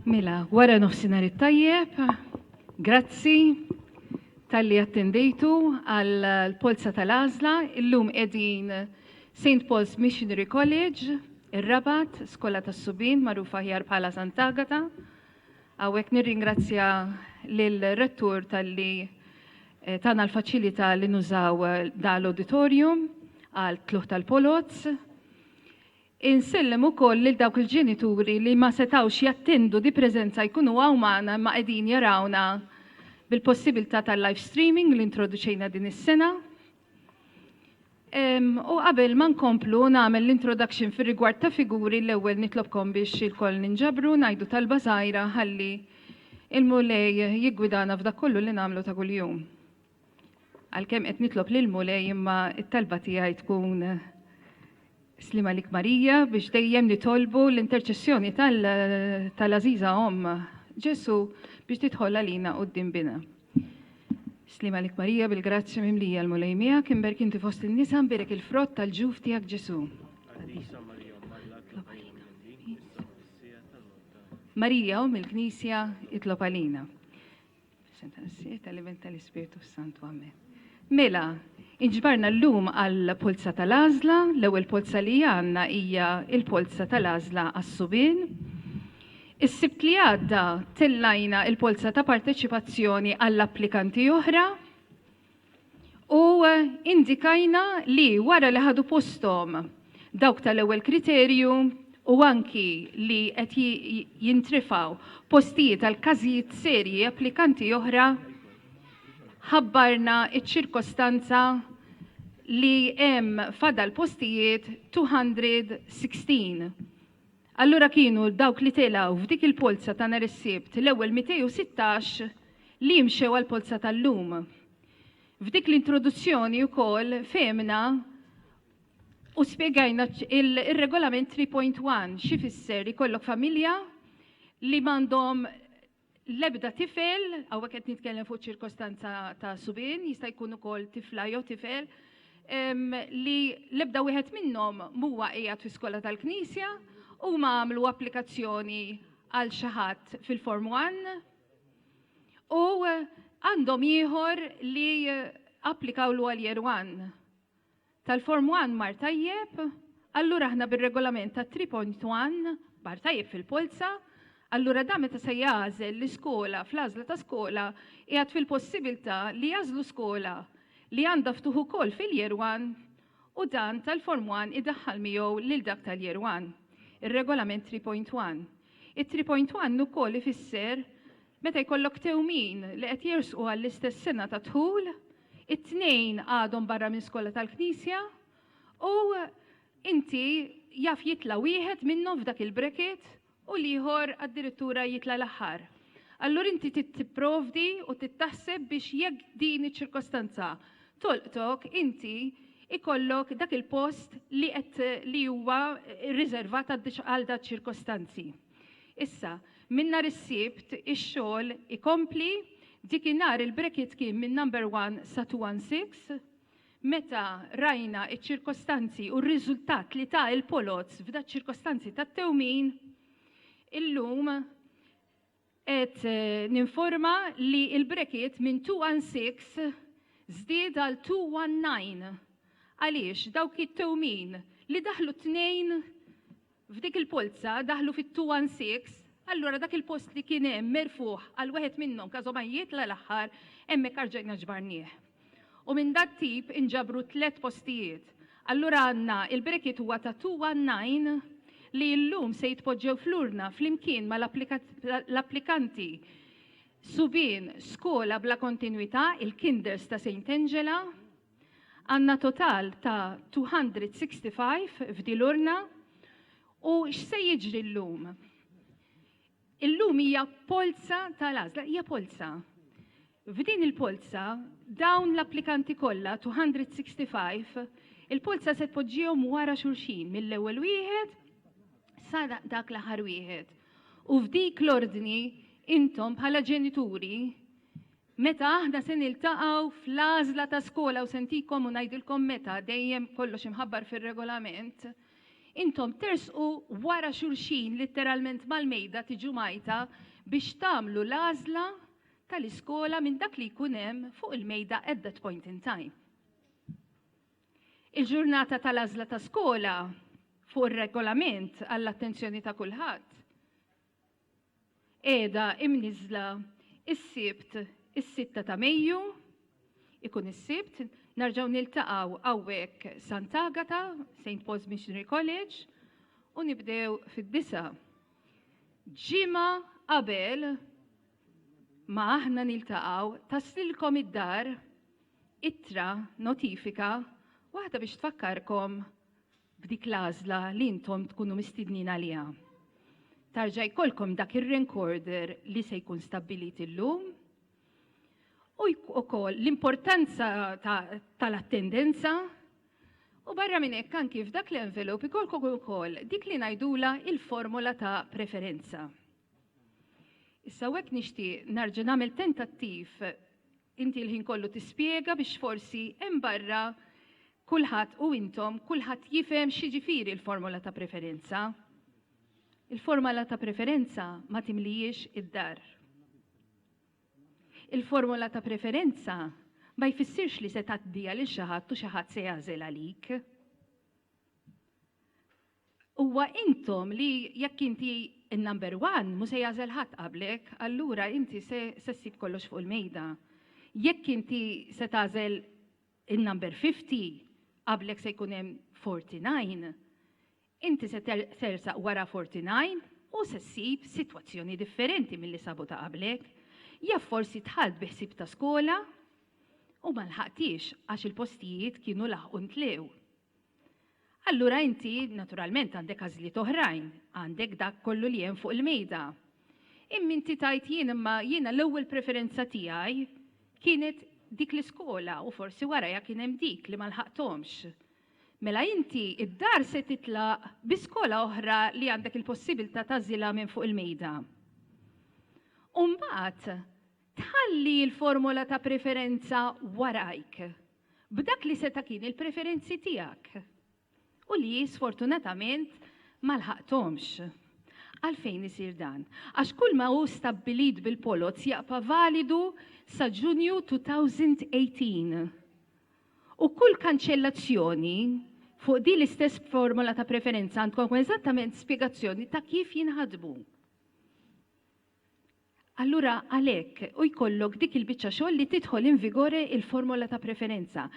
Mela, wara nofsinhar it-tajjeb, grazzi talli attendejtu għall-polza tal-għażla. Illum qegħdin St. Paul's Missionary College, ir-Rabat, Skola tas-Subien magħrufa aħjar bħala Sant'Agata. Hawnhekk nirringrazzja lill-rettur talli eh, tana l-faċilità li nużaw eh, dal-auditorium għal tluħ tal-poloz. Insellem ukoll lil dawk il-ġenituri li ma setgħux jattendu di preżenza jkunu hawn magħna imma qegħdin jarawna bil-possibilità tal-live streaming li introduċejna din is-sena. U qabel ma nkomplu nagħmel l-introduction fir-rigward ta' figuri l-ewwel nitlobkom biex ilkoll ninġabru ngħidu talba żgħira ħalli il-Mulej jiggwidana f'dak kollu li nagħmlu ta' kuljum. Għalkemm qed nitlob lill-Mulej imma t-talba tiegħi tkun Sliem għalik Marija biex dejjem nitolbu l-interċessjoni tal-għażiża Omm Ġesù biex tidħol għalina quddiem Binha. Sliem għalik Marija bil-grazzja mimlija l-Mulej miegħek, imberk inti fost in-nisa mbierek il-frott tal-ġuf tiegħek Ġesù. Marija Omm il-Knisja itlob għalina. F'isem tal-Missier, tal-Iben, tal-Ispirtu s-Santu. Amen. Mela, inġbarna llum għal polza tal-għażla, l-ewwel polza li għandna hija il-polza tal-għażla għas-subien. Is-Sibt li għadda tellajna il-polza ta' parteċipazzjoni għall-applikanti oħra u indikajna li wara li ħadu posthom dawk tal-ewwel kriterju u anki li qed jintrifgħu postijiet għal każijiet serji applikanti oħra, ħabbarna ċ-ċirkostanza li hemm fadal postijiet 216. Allura kienu dawk li telgħu f'dik il-polza ta' nhar is-Sibt l-ewwel 216 li mxew għall-polza tal-lum. F'dik l-introduzzjoni wkoll fehmna u spjegajna il-regolament 3.1 x'ifisser ikollok familja li m'għandhom L-ebda tifel, hawnhekk qed nitkellem fuq ċirkostanza ta' subien, jista' jkun ukoll tifla jew tifel, li l-ebda wieħed minnhom m'huwa qiegħed fi skola tal-Knisja, huma għamlu applikazzjoni għal xi ħadd fil-Form 1 u għandhom ieħor li applikawlu għal Year 1. Tal-Form One mar tajjeb, allura aħna bir-regolament ta' 3.1 mar tajjeb fil-polza, allura dan meta se jagħżel l-iskola fl-għażla ta' skola qiegħed fil-possibilità li jagħżlu skola li għandha ftuħ ukoll fil-Year One u dan tal-Form One idaħħal miegħu lil dak tal-Year One. Ir-regolament 3.1. It-3.1 ukoll ifisser meta jkollok tewmin li qed jersqu għall-istess sena ta' dħul, It-tnejn għadhom barra minn skola tal-Knisja u inti jaf jitla' wieħed minnhom f'dak il-bracket u l-ieħor addirittura jitla' l-aħħar. Allura inti trid tipprovdi u trid taħseb biex jekk din iċ-ċirkostanza tolqtok inti ikollok dak il-post li qed li huwa riservat għal dak ċirkostanzi. Issa, minn nhar is-Sibt ix-xogħol ikompli, dikinhar il-bracket kien minn number one sa 216, meta rajna ċ-ċirkostanzi u r-riżultat li ta l-poloz f'daċ-ċirkostanzi tat-tewmin, illum qed ninforma li l-bracket minn 216 żdied għal 219. Għaliex dawk it-tewmin li daħlu t-tnejn F'dik il-polza daħlu fit-216, allura dak il-post li kien hemm merfugħ għal wieħed minnhom każomai jitla' l-aħħar, hemmhekk arġajna ġbarnieh. U minn dat-tip inġabru tlett postijiet. Allura għandna il-bracket huwa ta' 219 li llum se jitpoġġew fl-urna flimkien mal-applikanti subien skola bla kontinwità, il-Kinders ta' Saint Angela, Għandna total ta' 265 f'di l-urna u x'se jiġri llum? Illum hija polza tal-għażla, hija polza. F'din il-polza dawn l-applikanti kollha 265, il-polza se tpoġġihom wara xulxin mill-ewwel wieħed sa dak l-aħħar wieħed. U f'dik l-ordni intom bħala ġenituri Meta aħna se niltaqgħu fl-għażla ta' skola u se ntikom u ngħidilkom meta, dejjem kollox imħabbar fir-regolament, Intom tersqu wara xulxin litteralment mal-mejda tiġu majta biex tagħmlu l-għażla tal-iskola minn dak li jkun hemm fuq il-mejda at that point in time. Il-ġurnata tal-għażla ta' skola fuq ir-regolament għall-attenzjoni ta' kulħadd qiegħda imniżla is-Sibt is-6 ta' Mejju, ikun is-Sibt, narġgħu niltaqgħu hawnhekk Sant'Agata, St. Paul's Missionary College, u nibdew fid-disgħa. Ġimgħa qabel ma aħna niltaqgħu taslilkom id-dar ittra notifika waħda biex tfakkarkom b'dik l-għażla li intom tkunu mistednin għaliha. Tarġa' jkollkom dak ir-rank order li se jkun stabbilit illum u wkoll l-importanza tal-attendenza u barra minn hekk anki f'dak l-envelope ikolkom ukoll dik li ngħidula il-formola ta' preferenza. Issa hekk nixtieq narġa' nagħmel tentattiv inti l-ħin kollu tispjega biex forsi hemm barra kulħadd u intom kulħadd jifhem x'jiġifieri l-formola ta' preferenza. Il-formola ta' preferenza ma timlijiex id-dar. Il-formola ta' preferenza ma jfissirx li se tgħaddiha lil xi ħadd u xi ħadd se jagħżel għalik. Huwa intom li jekk inti in-number one mhu se jagħżel ħadd qablek, allura inti se ssib kollox fuq il-mejda. Jekk inti se tagħżel in-number 50, qablek se jkun hemm 49, inti se tersaq wara 49 u se ssib sitwazzjoni differenti milli sabu ta' qablek. Jaf forsi dħalt bi ħsieb ta' skola u ma lħaqtiex għax il-postijiet kienu laħqu ntlew. Allura inti naturalment għandek għażliet oħrajn, għandek dak kollu li hemm fuq il-mejda. Imma inti tajt jien imma jiena l-ewwel preferenza tiegħi kienet dik l-iskola u forsi warajha kien hemm dik li ma lħaqthomx. Mela inti id-dar se titlaq bi skola oħra li għandek il-possibilità tagħżilha minn fuq il-mejda. U mbagħad tħalli l-formola ta' preferenza warajk. B'dak li seta' kien il-preferenzi tiegħek u li sfortunatament ma lħaqthomx. Għalfejn isir dan? Għax kull ma hu stabbilit bil-poloz jaqpa' validu sa Ġunju 2018. U kull kanċellazzjoni fuq din l-istess formola ta' preferenza għandkom eżattament spjegazzjoni ta' kif jinħadmu. Allura għalhekk u jkollok dik il-biċċa xogħol li tidħol in vigore il-formola ta' preferenza.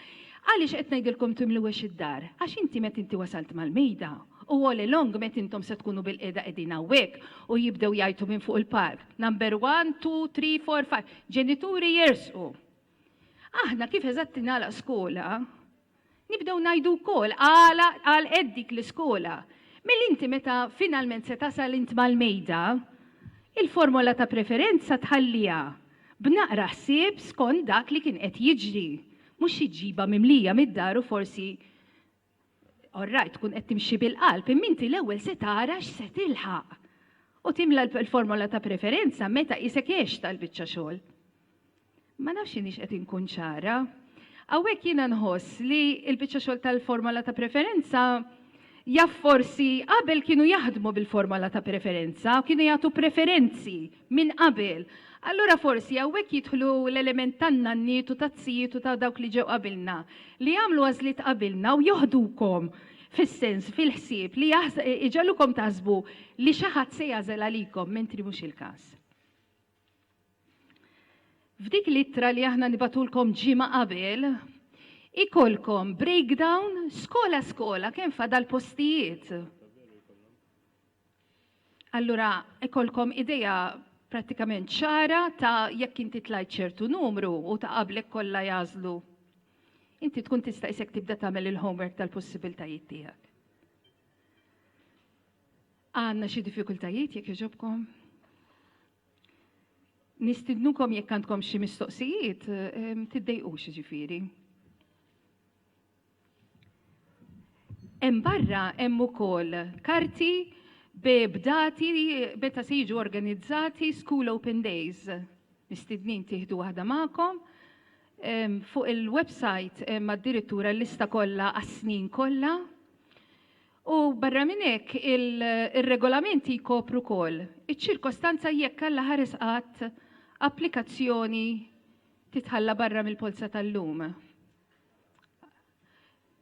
Għaliex qed ngħidilkom timluwiex id-dar? Għax inti meta inti wasalt mal-mejda u all along meta intom se tkunu bilqiegħda qegħdin hawnhekk u jibdew jgħajtu minn fuq il-palk. Number 1, 2, 3, 4, 5. Ġenituri jersqu. Aħna kif eżatt tingħalaq skola, Nibdew ngħidu wkoll għala għalqet dik l-iskola. Milli inti meta finalment se tasal int mal-mejda, il-formola ta' preferenza tħalliha b'naqra ħsieb skont dak li kien qed jiġri, mhux xi ġġibha mimlija mid-dar u forsi all right tkun qed timxi bil-qalb, imma inti l-ewwel se tara x'se tilħaq. U timla l-formola ta' preferenza meta qisek għext għall-biċċa xogħol. Ma nafx inix qed inkun ċara. Hawnhekk jiena nħoss li l-biċċa xogħol tal-formola ta' preferenza jaf forsi qabel kienu jaħdmu bil-formola ta' preferenza, kienu jagħtu preferenzi minn qabel. Allura forsi hawnhekk jidħlu l-element tan-nanniet u taz-zijiet u ta' dawk li ġew qabilna, li jagħmlu għażliet qabilna u joħdukom fis-sens, fil-ħsieb li iġegħlukom taħsbu li xi ħadd se jagħżel għalikom mentri mhux il-każ. F'dik l-ittra li aħna nibatulkom ġimgħa qabel, ikolkom breakdown skola skola kemm fadal postijiet. Allura ikolkom idea prattikament ċara ta' jekk inti tlajt ċertu numru u ta' qablek kollha jażlu. Inti tkun tista' isek tibda tagħmel il-homework tal-possibiltajiet tiegħek. Għandna xi diffikultajiet jekk jogħġobkom? Nistidnukom jekk għandkom xi mistoqsijiet, tiddejqux ġifieri. Hemm barra hemm ukoll karti b'dati meta se jiġu organizzati School Open Days. Mistednin tieħdu waħda magħkom. Fuq il-website hemm addirittura l-lista kollha għas-snin kollha. U barra Barra minn hekk ir-regolamenti jkopru wkoll iċ-ċirkostanza jekk Alla ħares qatt applikazzjoni titħalla barra mill-polza tal-lum.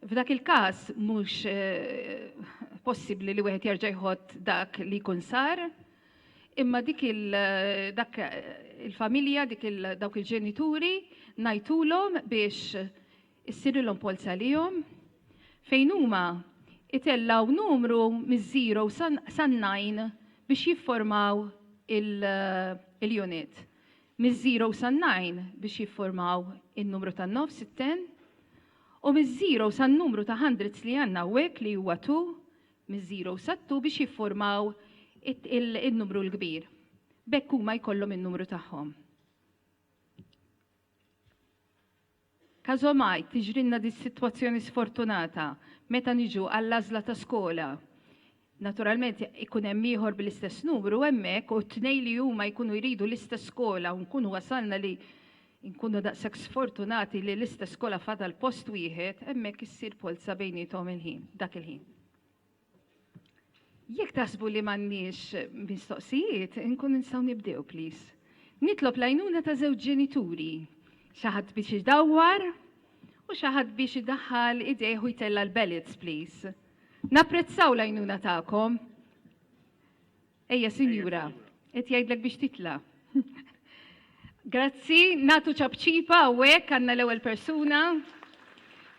F'dak il-każ mhux eh, possibbli li wieħed jerġa' jħott dak li jkun sar, imma dik il dak il-familja, dik il dawk il-ġenituri ngħidulhom biex Issirilhom polza għalihom, fejn huma jtellgħu numru miż-zero san-nine biex jifformaw il-unit. Miż-zero san-nine biex jifformaw in-numru tan-nofs, it-ten, u miż-zero san-numru ta' hundreds li għandna hawnhekk li huwa two, miż-zero sat-two biex jifformaw in-numru l-kbir. B'hekk huma jkollhom in-numru tagħhom. Każomai tiġrilna dis-sitwazzjoni sfortunata meta niġu għall-għażla ta' skola. Naturalment ikun hemm ieħor bl-istess numru hemmhekk u t-tnejn li huma jkunu jridu l-istess skola u nkunu wasalna li nkunu daqshekk sfortunati li l-istess skola fadal post wieħed, hemmhekk issir polza bejniethom il-ħin, dak il-ħin. Jekk taħsbu li m'għandniex mistoqsijiet, inkun nistgħu nibdew, please. Nitlob l-għajnuna ta' żewġ ġenituri, xi ħadd biex idawwar u xi ħadd biex idaħħal idejh u jtella' l-ballots, please. Napprezzaw l-għajnuna tagħkom. Ejja, sinjura, qed jgħidlek biex titla'. Grazzi, nagħtu ċapċipa hawnhekk għandna l-ewwel persuna.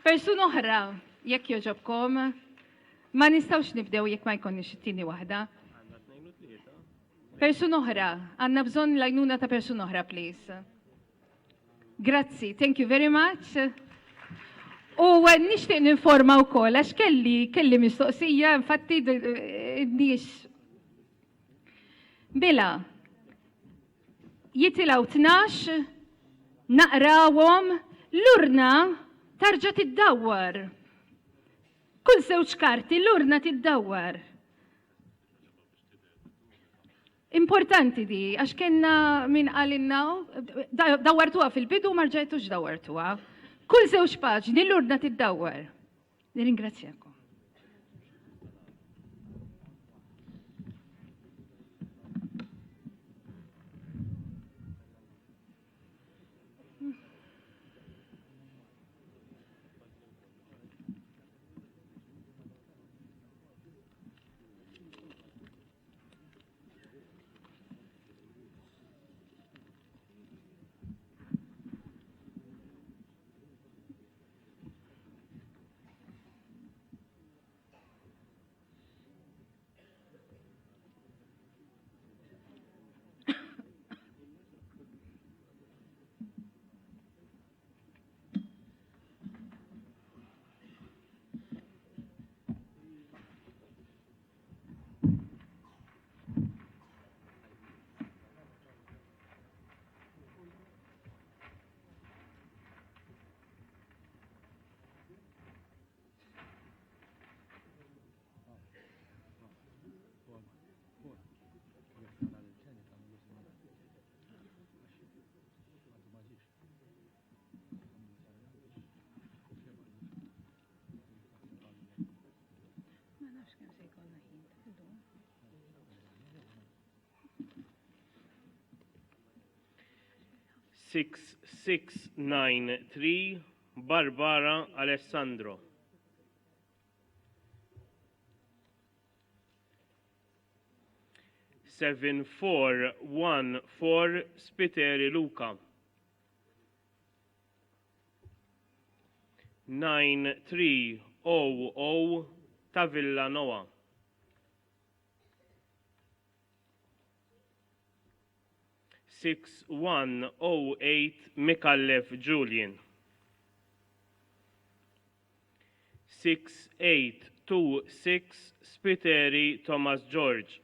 Persuna oħra, jekk jogħġobkom. Ma nistgħux nibdew jekk ma jkollniex it-tieni waħda. Persuna oħra, għandna bżonn l-għajnuna ta' persuna oħra, please. Grazzi, thank you very much. U eh, nixtieq ninforma wkoll għax kelli kelli mistoqsija, infatti eh, nix. Bila, jitilgħu 12, naqrawhom, l-urna tarġa' tiddawwar. Kull żewġ karti l-urna tiddawwar. Importanti di, għax kellna min qalilna, dawwartuha fil-bidu ma rġajtux dawwartuha. Kull żewġ paġni l-urna tiddawwar. Nirringrazzjakom. Ma nafx kemm se jkollna ħin illum. 6693 Barbara Alessandro. 7414 Spiteri Luca. 9300 ta' Villa Noa. 6108 Micallef Julian. 6826 Spiteri Thomas George.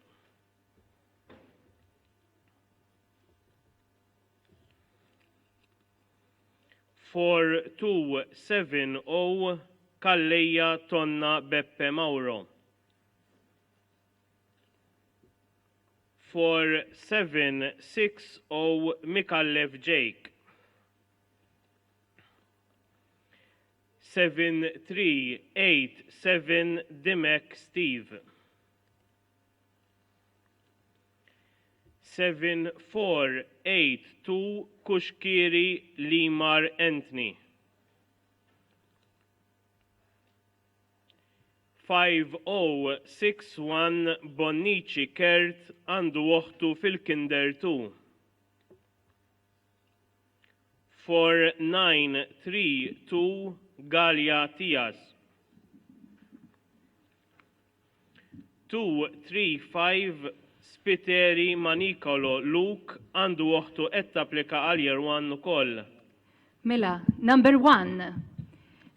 4270 Calleja Tonna Beppe Mauro. 4760 Micallef Jake. 7387 Dimech Steve. 7482 Cuschieri Limar Anthony. 5061 Bonnici Kurt għandu oħtu fil-Kinder 2. 4932 Galea Tias. 235 Spiteri Manicolo Luke għandu oħtu qed tapplika għal Year 1 ukoll. Mela, number 1.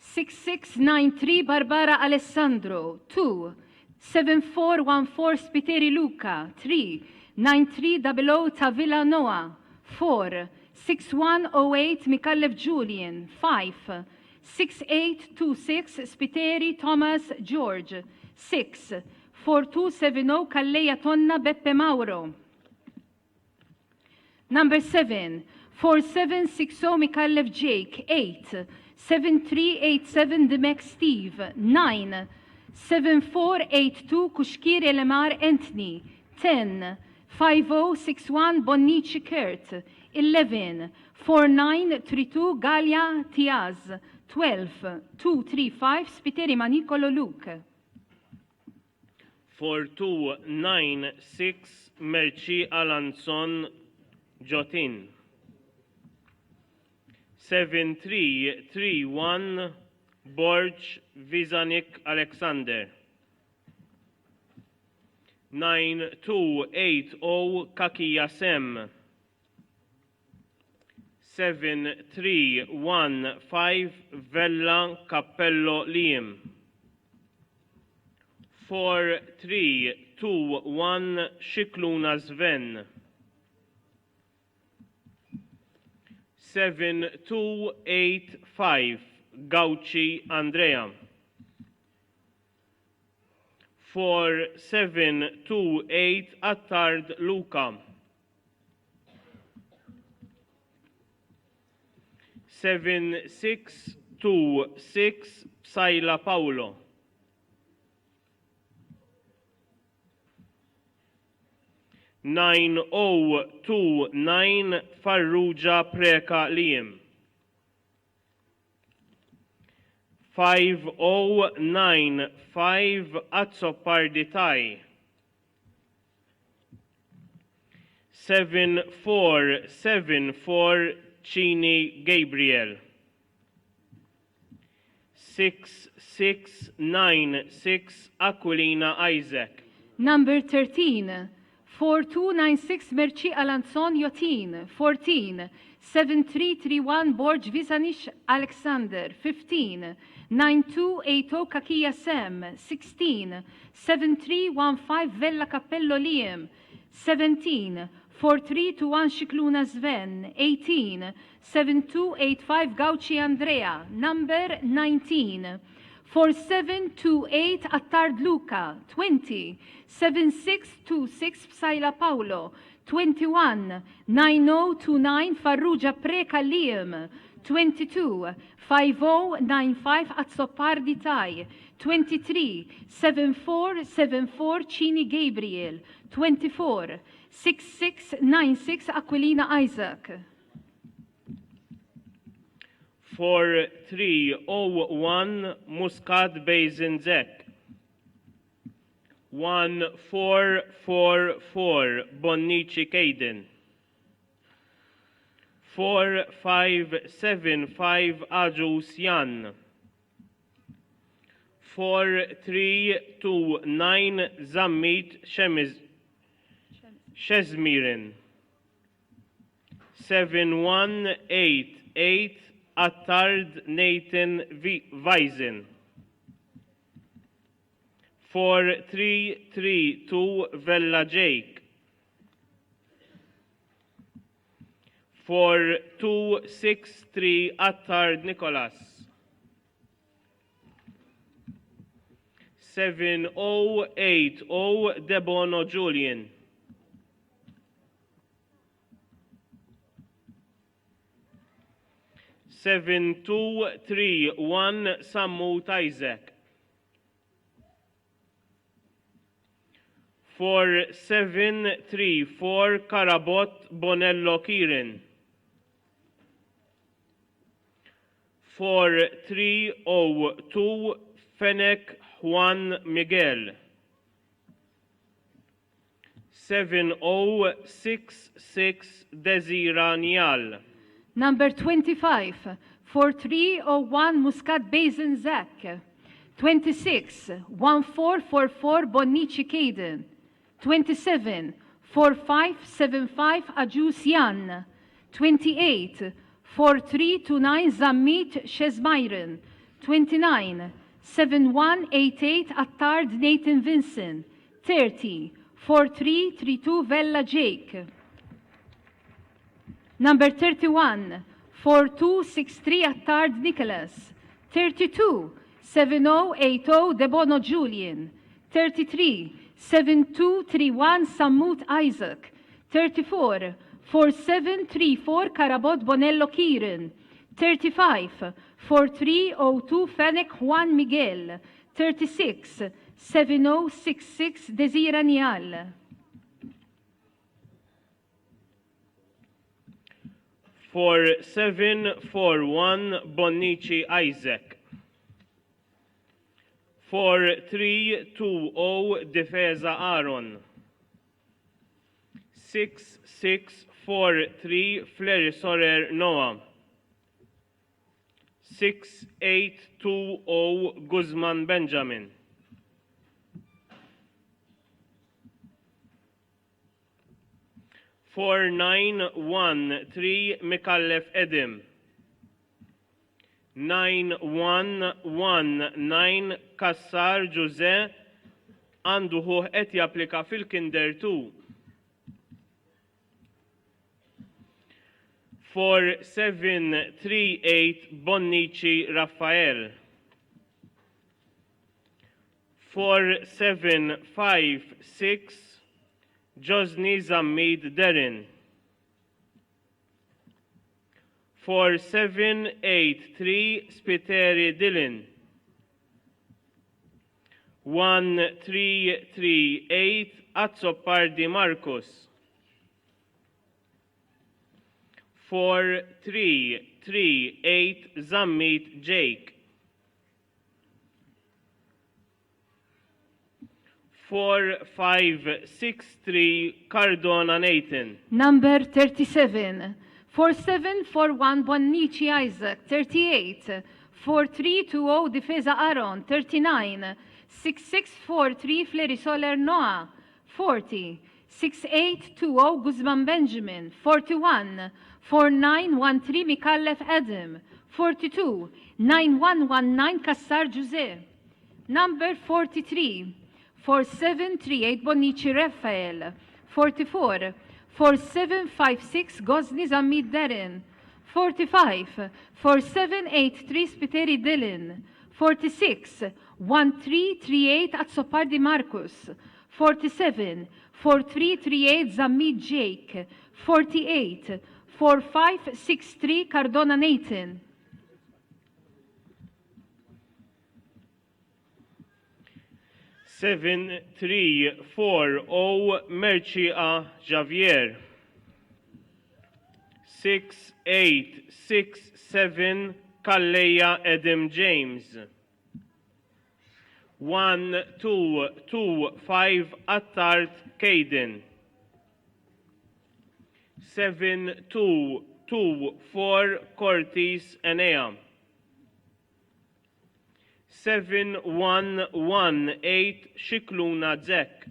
6693 Barbara Alessandro, 2. 7414 Spiteri Luca, 3. 9300 Tavila Noah, 4. 6108 Micallef Julian, 5. 6826 Spiteri Thomas George, 6. 4270 Calleja Tonna Beppe Mauro. Number 7. 4760 Micallef Jake, 8. 7387 Dimech Steve, 9. 7482 Cuschieri Lemar Anthony, 10. 5061 Bonnici Kurt, 11. 4932 Galea Tiaz, 12. 235 Spiteri Manicolo Luke. 4296 Merci Alanson Jotin. 7331 Borg Vizanik Alexander. 9280 Cachia Sem. 7315 Vella Cappello Liam. 4321 Scicluna Sven. 7285 Gauci Andrea. 4728 Attard Luca. 7626 Psaila Paolo. 9029 Farrugia Preca Liam. 5095 Azzopardi Tai. 7474 Cini Gabriel. 6696 Aquilina Isaac. Number 13, 4296 Merci Alanson Jotin, 14, 7331 Borg Vizanish Alexander, 15, 9280 Cachia Sam, 16, 7315 Vella Cappello Liam, 17, 4321 Scicluna Sven, 18, 7285 Gauci Andrea, number 19, 4728 Attard Luca, 20, 7626 Psaila Paolo, 21, 9029 Farrugia Preca Liam, 22, 5095 Azzopardi Tai, 23, 7474 Cini Gabriel, 24, 6696 Aquilina Isaac. 4301 Muscat Basin Zek. 1444 Bonnici Caden. 4575 Agius Jan. 4329 Zammit Shezmirin. 7188 Attard Nathan Weisen. 4332 Vella Jake. 4263 Attard Nicholas. 7080 Debono Julian. 7231 Sammut Isaac. 4734 Karabott Bonello Kieran. 4302 Fenech Juan Miguel. 7066 Desira Nial. Number 25, 4301 Muscat Basin Zach. 26, 1444 Bonnici Caden. 27, 4575 Agius Jan. 28, 4329 Zammit Shezmairen. 29, 7188 Attard Nathan Vincent. 30, 4332 Vella Jake. Number 31, 4263 Attard Nicholas. 32, 7080 Debono Julian. 33, 7231 Sammut Isaac. 34, 4734 Karabot Bonello Kieran. 35, 4302 Fenech Juan Miguel. 36, 7066 Desira Nial. 4741 Bonnici Isaac. 4320 Difesa Aaron. 6643 Fleri Sorer Noah. 6820 Guzman Benjamin. 4913 Micallef Edim. 9119 Cassar Ġużè għandu ħuh qed japplika fil-Kinder 2. 4738 Bonnici Raffael. 4756 Josny Zammit Darren. 4783 Spiteri Dylan. 1338 Azzopardi Marcus. 4338 Zammit Jake. 4563 Cardona Nathan. Number 37, 4741 Bonnici Isaac, 38, 4320 Difesa Aaron, 39, 6643 Fleri Soler Noah, 40, 6820 Guzman Benjamin, 41, 4913 Micallef Adam, 42, 9119 Cassar Jose. Number 43, 4738 Bonnici Raphael, 44, 4756 Gozni Zammit Darren, 45, 4783 Spiteri Dylan, 46, 1338 Azzopardi Marcus, 47, 4338 Zammit Jake, 48, 4563 Cardona Nathan. 7340 Mercieca Javier. 6867 Calleja Adam James. 1225 Attard Caden. 7224 Cortis Enea. 7118 Scicluna Zek.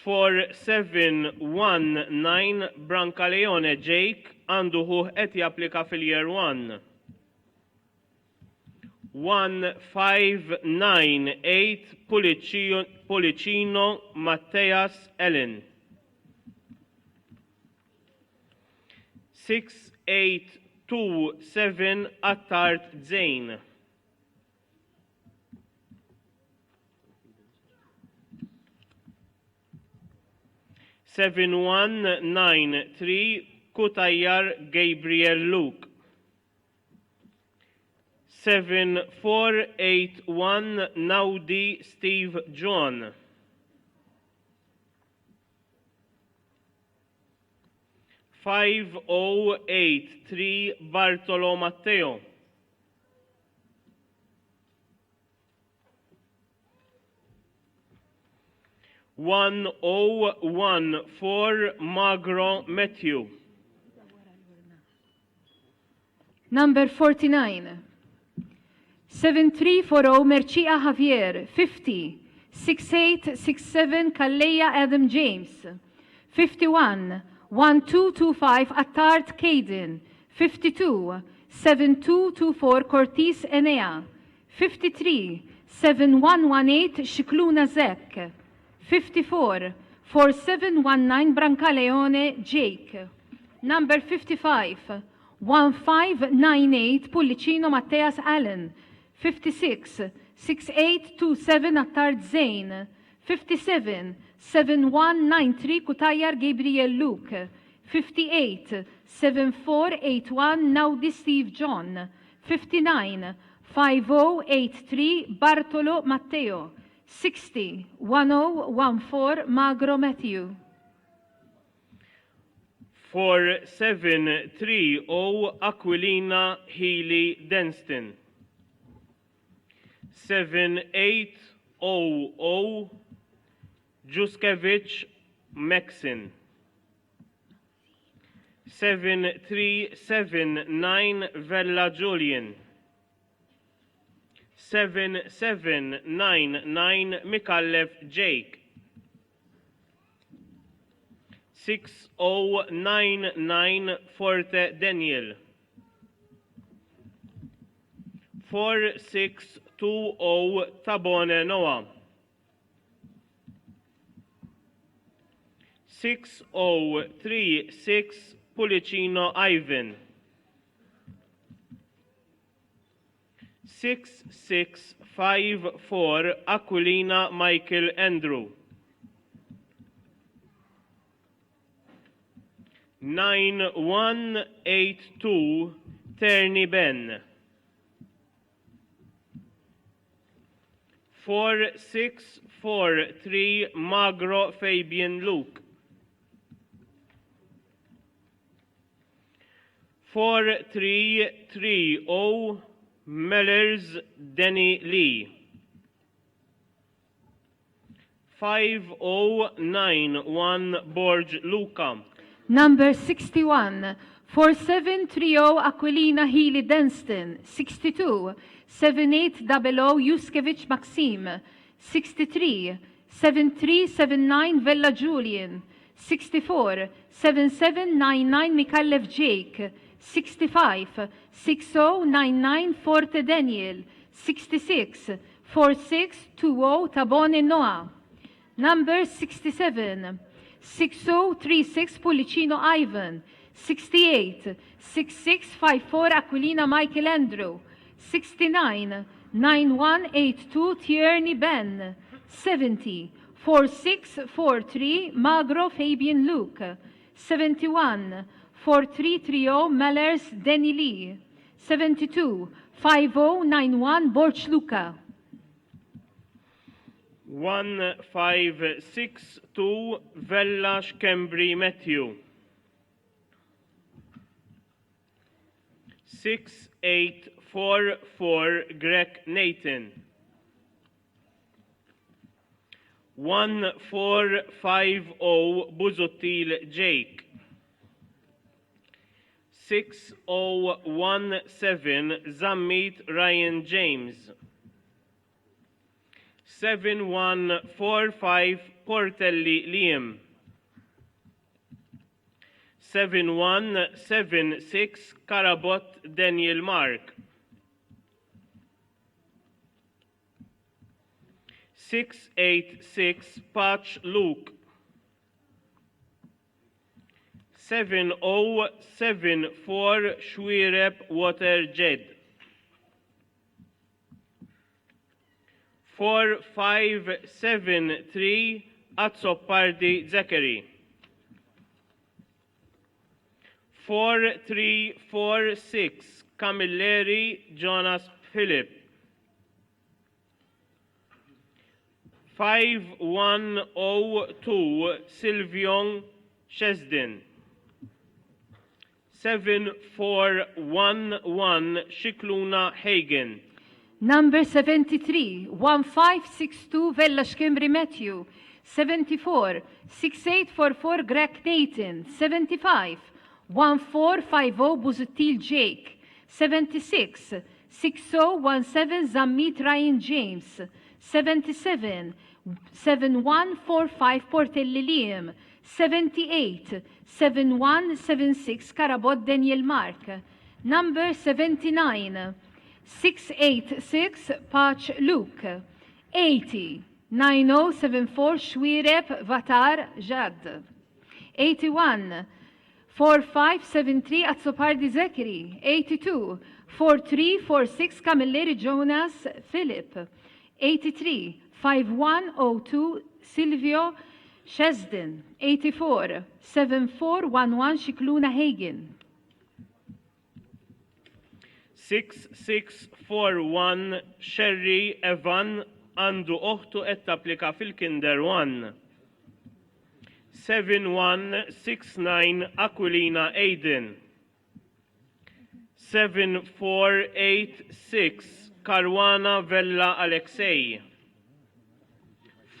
4719 Brancaleone Jake għandu ħuh qed japplika fil-Year 1. 1598 Pullicino Matteas Ellen. 6827 Attard Zain. 7193. Cutajar Gabriel Luke. 7481 Naudi Steve John. 5083 Bartolo Matteo. 1014 Magro Matthew. Number 49. 7340 Mercia Javier, 50. 6867 Calleja Adam James, 51. 1225 Attard Caden, 52. 7224 Cortez Enea, 53. 7118 Scicluna Zek, 54. 4719 Brancaleone Jake. Number 55. 1598 Pullicino Matteas Allen, 56 6827 Attard Zane, 57 7193 Cutajar Gabriel Luke, 58 7481 Naudi Steve John, 59 5083 Bartolo Matteo, 60 1014 Magro Matthew. 4730 Aquilina Healy Denston. 7800 Juskevich Maxin. 7379 Vella Julian. 7799 Micallef Jake. 6099 Forte Daniel. 4620 Tabone Noah. 6036 Pullicino Ivan. 6654 Aquilina Michael Andrew. 9182 Terni Ben. 4643 Magro Fabian Luke. 4330 Mellers Danny Lee. 5091 Borg Luca. Number 61, 4730 Aquilina Healy Denston, 62, 7800 Juskevich Maxim, 63, 7379 Vella Julian, 64, 7799 Micallef Jake, 65, 6099 Forte Daniel, 66, 4620 Tabone Noah. Number 67, 6036 Pullicino Ivan, 68, 6654 Aquilina Michael Andrew, 69, 9182 Tierney Ben, 70, 4643 Magro Fabian Luke, 71, 4330 Mellers Danny Lee, 72, 5091 Borch Luca. 1562 Vella Schembri Matthew. 6844 Greg Nathan. 1450 Busuttil Jake. 6017 Zammit Ryan James. 7145 Portelli Liam. 7176 Carabott Daniel Mark. 686 Patch Luke. 7074 Xuereb Water Jed. 4573 Azzopardi Zachary. 4346 Camilleri Jonas Philip. 5102 Silvion Shesdin. 7411 Scicluna Hagen. Number 73, 1562 Vella Schembri Matthew, 74, 6844 Grech Nathan, 75, 1450 Busuttil Jake, 76, 6017 Zammit Ryan James, 77, 7145 Portelli Liam, 78, 7176 Carabott Daniel Mark, Number 79, 686 Pace Luke, 80, 9074 Xuereb Vatar Jad, 81, 4573 Azzopardi Zachary, 82, 4346 Camilleri Jonas Philip, 83, 5102 Silvio Shesden, 84, 7411 Scicluna Hagen. 6641 Sherry Evan għandu oħtu qed tapplika fil-Kinder 1. 7169 Aquilina Aiden. 7486 Caruana Vella Alexei.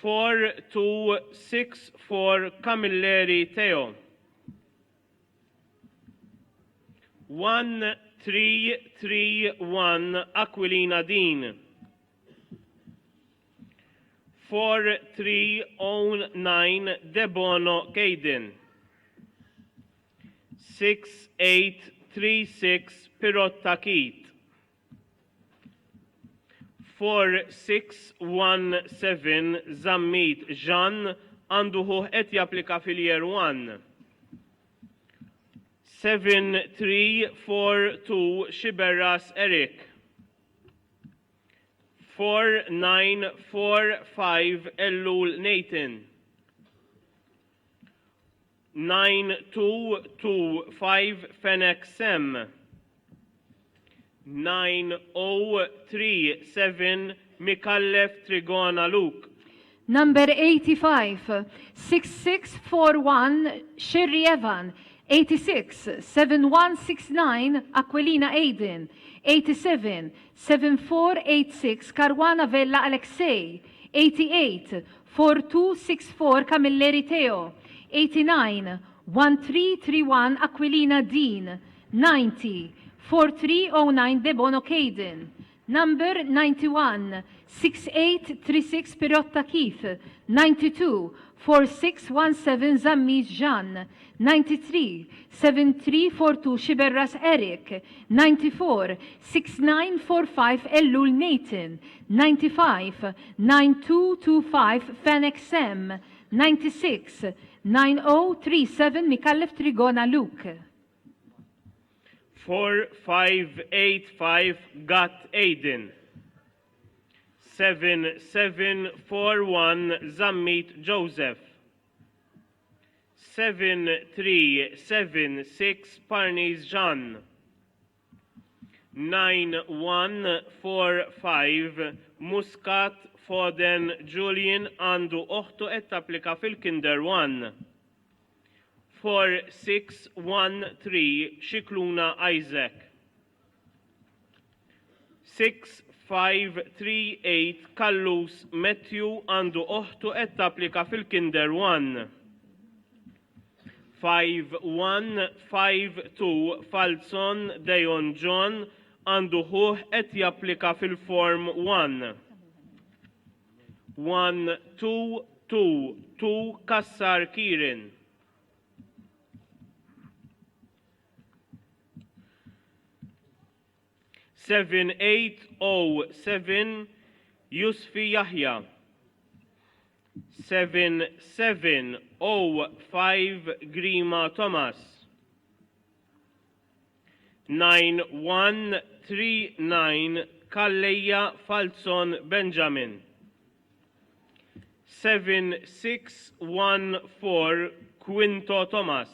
4264 Camilleri Theo. 1331 Aquilina Dean. 4309 Debono Caden. 6836 Pirotta Keith. 4617 Zammit Jean għandu ħuh qed japplika fil-Year 1. 7342 Sciberras Eric. 4945 Ellul Nathan. 9225 Fenech Sam. 9037 Micallef Trigona Luke. Number 85, 6641 Sherry Evan, 86, 7169 Aquilina Aiden, 87, 7486 Caruana Vella Alexei, 88, 4264 Camilleri Theo, 89, 1331 Aquilina Dean, 90, 4309 Debono Caden, Number 91, 6836 Pirotta Keith, 92, 4617 Zammit Jean, 93, 7342 Sciberras Eric, 94, 6945 Ellul Nathan, 95, 9225 Fenech Sam, 96, 9037 Micallef Trigona Luke. 4585 Gatt Aiden. 7741 Zammit Joseph. 7376 Parnis Jean. 9145 Muscat Foden Julian għandu oħtu qed tapplika fil-Kinder 1. 4613 Scicluna Isaac. 6538 Callus Matthew għandu oħtu qed tapplika fil-Kinder 1. 5152 Falzon Dejon John għandu ħuh qed japplika fil-Form 1. 1222 Cassar Kieran. 7807 Yusfi Yahya. 7705 Grima Thomas. 9139 Calleja Falzon Benjamin. 7614 Quinto Thomas.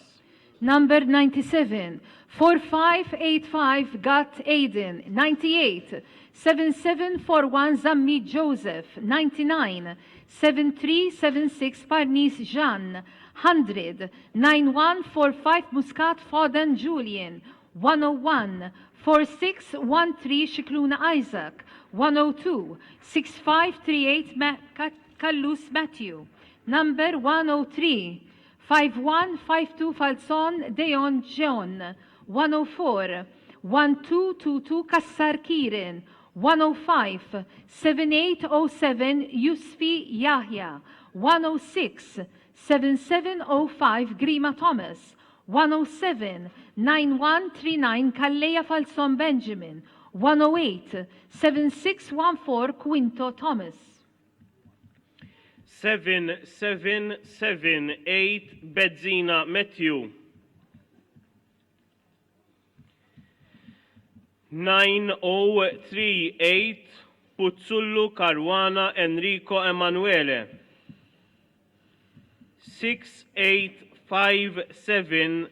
Number 97, 4585 Gatt Aiden, 98, 7741 Zammit Joseph, 99, 7376 Parnis Jeanne, 100, 9145 Muscat Foden Julian, 101, 4613 Scicluna Isaac, 102, 6538 Callus Matthew, number 103, 5152 Falzon Deon John, 104, 1222 Cassar Kieran, 105, 7807 Yusfi Yahya, 106, 7705 Grima Thomas, 107, 9139 Calleja Falzon Benjamin, 108, 7614 Quinto Thomas. 7778 Bezzina Matthew. 9038 Puzzullu Caruana Enrico Emanuele. 6857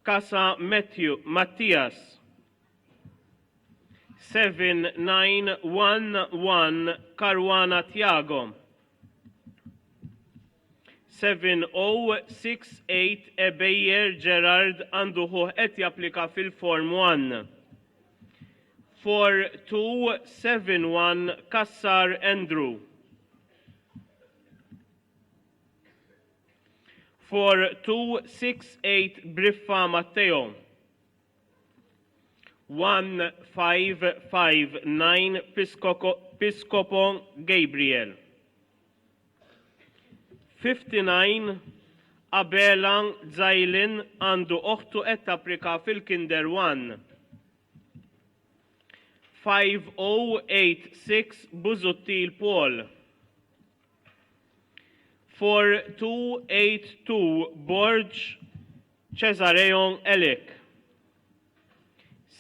Casa Matthew Mattias. 7911 Caruana Tiago. 7068 Ebejer Gerard għandu ħuh qed japplika fil-Form 1. 4271 Cassar Andrew. 4268 Briffa Matteo. 1559 Piscopo Gabriel. 59 Abela Zailin għandu oħtu qed tapplika fil-Kinder 1. 5086 Busuttil Paul. 4282 Borg Cesareon Elik.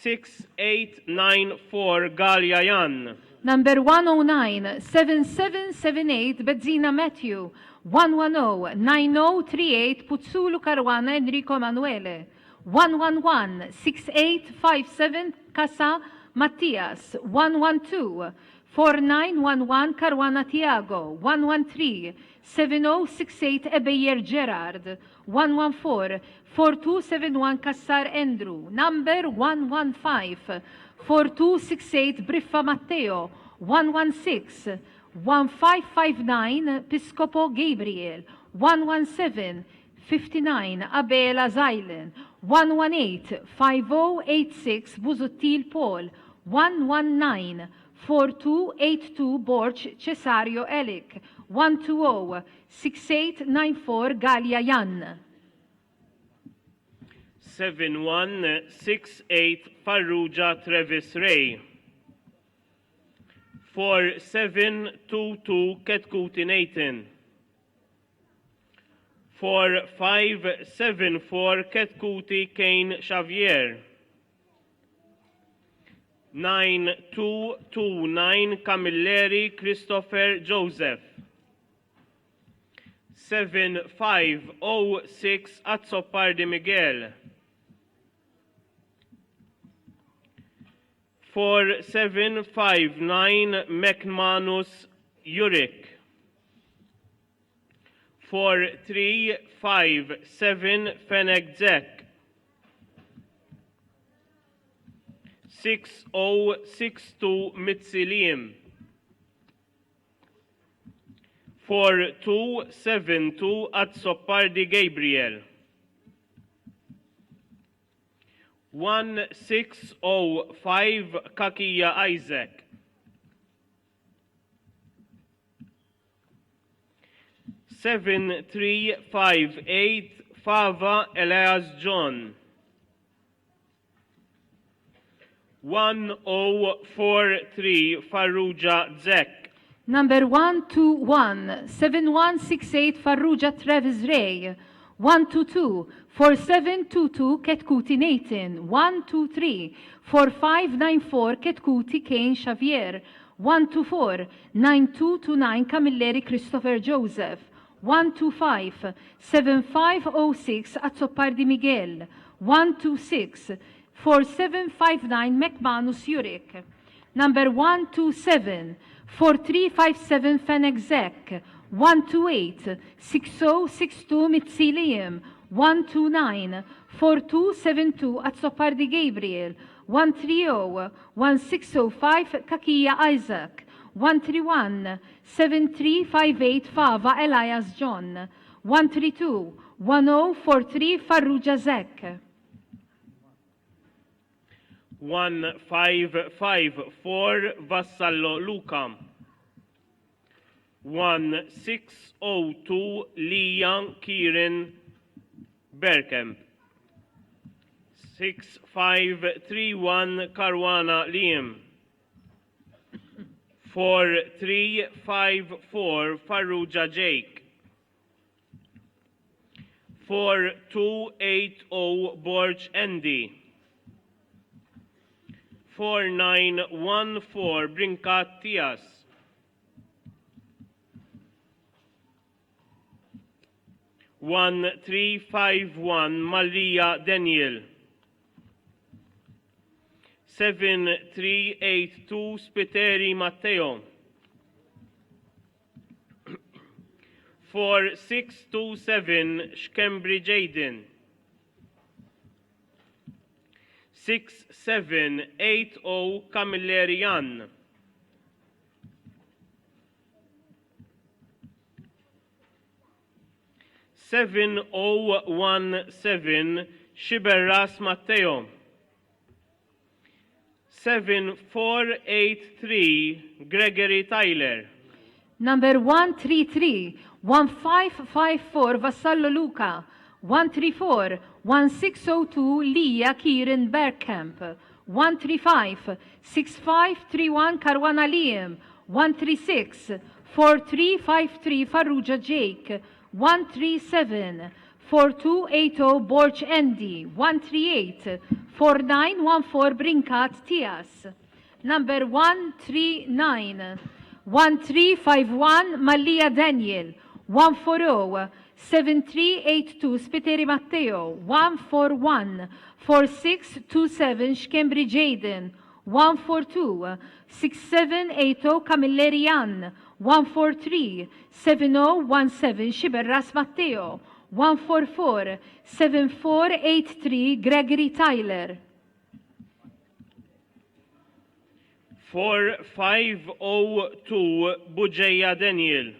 6894 Galea Jan. Number 109, 7778 Bezzina Matthew, 110, 9038 Puzzulu Caruana Enrico Emanuele, 111, 6857 Casa Mattias, 112, 4911 Caruana Tiago, 113, 7068 Ebejer Gerard, 114, 4271 Cassar Andrew, number 115, 4268 Briffa Matteo, 116, 1559 Piscopo Gabriel, 117, 59 Abela Zailen, 118, 5086 Busuttil Paul, 119, 4282 Borg Cesario Elik, 120, 6894 Galea Jan. 7168 Farrugia Travis Ray. 4722 Chetcuti Nathan. 4574 Chetcuti Kane Xavier. 9229 Camilleri Christopher Joseph. 7506 Azzopardi Miguel. 4759 McManus Jurik. 4357 Fenech Zek. 6062 Mizzi Liam. 4272 Azzopardi Gabriel. 1605 Cachia Isaac. 7358 Fava Elias John. 1043 Farrugia Zek. Number 121, 7168 Farrugia Travis Ray, 122, 4722 Chetcuti Nathan, 123, 4594 Chetcuti Kane Xavier, 124, 9229 Camilleri Christopher Joseph, 125 7506 Azzopardi Miguel, 126 4759 McManus Jurek. Number 127 4357 Fenech Zek, 128 6062 Mizzi Liam, 129 4272 Azzopardi Gabriel, 130 1605 Cachia Isaac, 131 7358 Fava Elias John, 132 1043 Farrugia Zek. 1554 Vassallo Luca, 1602 Lija Kieran Berkemp, 6531 Caruana Liam, 4354 Farrugia Jake, 4280 Borg Andy, 4914 Brincat Tias, 1351 Mallia Daniel, 7382 Spiteri Matteo, 4627 Schembri Jaden, 6780 Camilleri Jan, 7017 Sciberras Matteo, 7483 Gregory Tyler. Number 133 1554 Vassallo Luca, 134 1602 Lija Kieran Bergkamp, 135 6531 Caruana Liam, 136 4353 Farrugia Jake, 137 4280 Borg Andy, 138 4914 Brincat Tias. Number 139 1351 Mallia Daniel, 140 7382 Spiteri Matteo, 141 4627 Schembri Jaden, 142 6780 Camilleri Jan, 143 7017 Sciberras Matteo, 144 7483 Gregory Tyler. 4502 Bugeja Daniel,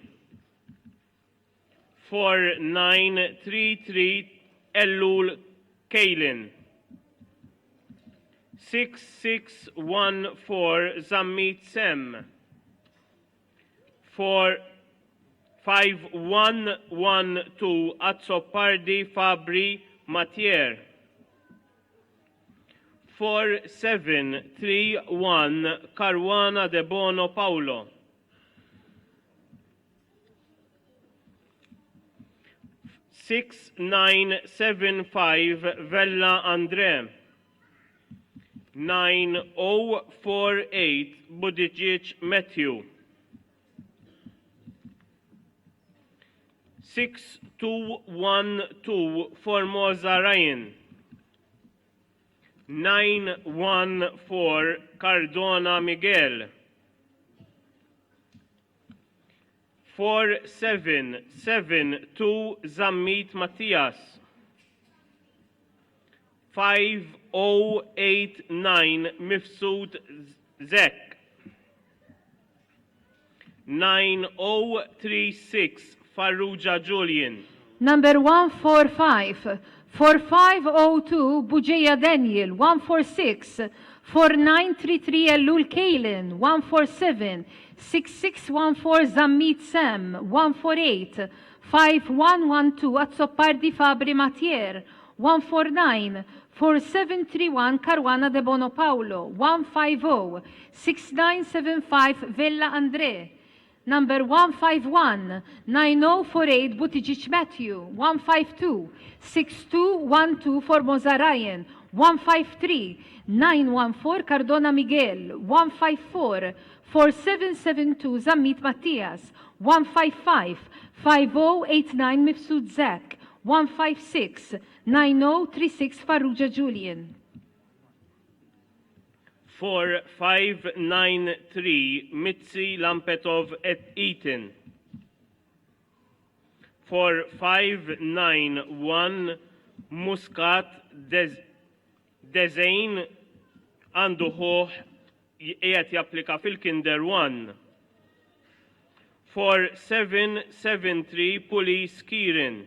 4933 Ellul Kaylin, 6614 Zammit Sem, 45112 Azzopardi Fabri Mathier, 4731 Caruana Debono Paolo, 6975 Vella Andre, 9048 Buttigieg Matthew, 6212 Formosa Ryan, 914 Cardona Miguel, 4772 Zammit Mattias, 5089 Mifsud Zek, 9036 Farrugia Julian, Number 145 4502 Bugeja Daniel, 146 4933 Ellul Kaylin, 147 6614 Zammit Sam, 148 5112 Azzopardi Fabri Mathier, 149 4731 Caruana Debono Paolo, 150 6975 Vella Andre. Number 151 9048 Buttigieg Matthew, 152 6212 Formosa Ryan, 153 914 Cardona Miguel, 154 4772 Zammit Mattias, 155 5089 Mifsud Zach, 156 9036 Farrugia Julian. 4593 Mizzi Lampetov et Eaton. 4591 Muscat Dezain għandu ħuh qiegħed japplika fil-Kinder 1. 4773 Pulis Kieran.